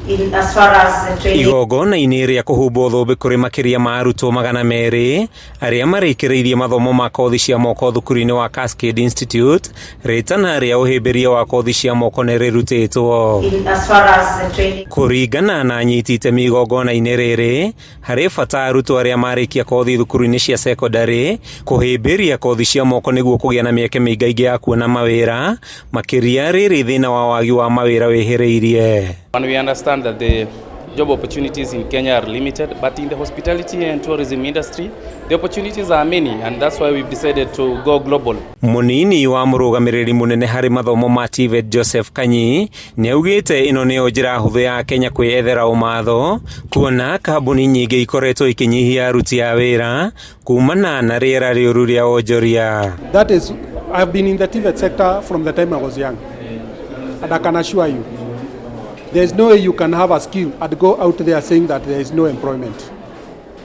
In as far as the training Igongona-inĩ rĩa kũhumbwo thũmbĩ kũrĩ makĩria ma arutwo 200 arĩa marĩkĩrĩirie mathomo ma kothi cia moko thukuru-inĩ wa Cascade Institute, rĩtana rĩa ũhĩmbĩria wa kothi cia moko nĩ rĩrutĩtwo. In as far as the training Kũringana na anyiti itemi igongona-inĩ rĩrĩ, harĩ bata arutwo arĩa marĩkia kothi thukuru-inĩ cia cekondarĩ kũhĩmbĩria kothi cia moko nĩguo kũgĩa na mĩeke mĩingaingĩ ya kuona mawĩra, makĩria rĩrĩ thĩna wa wagi wa mawĩra wĩhĩrĩirie. And we understand that the job opportunities in Kenya are limited, but in the hospitality and tourism industry, the opportunities are many, and that's why we've decided to go global. Mũnini wa mũrũgamĩrĩri mũnene harĩ mathomo ma TVET Joseph Kanyi nĩ augĩte ĩno nĩyo njĩra hũthũ ya Kenya kwĩyethera ũmatho, kuona kambuni nyingĩ ikoretwo ikĩnyihia aruti a wĩra kumana na rĩera rĩũru rĩa wonjoria. That is, I've been in the TVET sector from the time I was young. And I can assure you, there's no way you can have a skill and go out there saying that there is no employment.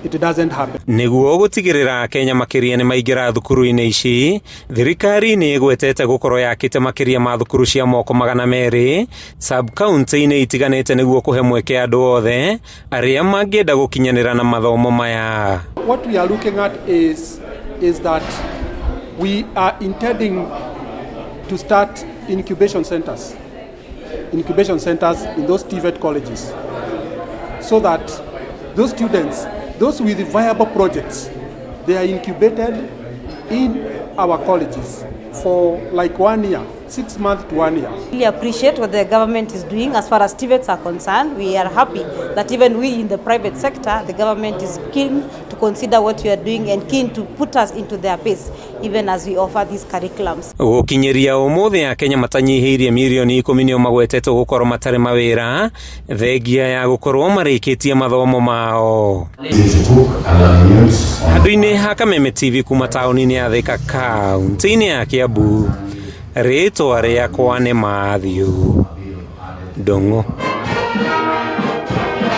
It doesn't happen. Nĩguo gũtigĩrĩra Kenya makĩria nĩ maingĩra thukuru-inĩ ici, thirikari nĩ ĩgwetete gũkorwo yakĩte makĩria ma thukuru cia moko 200 sub-county-inĩ itiganĩte nĩguo kũhe mweke andũ othe arĩa mangĩenda gũkinyanĩra na mathomo maya. What we are looking at is that we are intending to start incubation centers. Incubation centers in those TVET colleges, so that those students, those with viable projects, they are incubated in our colleges for like 1 year, 6 months to 1 year. Really appreciate what the government is doing as far as TVETs are concerned. We are happy that even we in the private sector, the government is keen to consider what we are doing and keen to put us into their pace, even as we offer these curriculums. Gũkinyĩria ũmũthĩ Akenya matanyihĩirie mirioni 10 nĩo magwetetwo gũkorwo matarĩ mawĩra thengia ya gũkorwo marĩkĩtie mathomo mao. Handũ-inĩ ha Kameme TV kuma taũni-inĩ ya Thika, kaũntĩ-inĩ ya Kiambu, rĩtwa rĩakwa nĩ Matthew Ndung'u.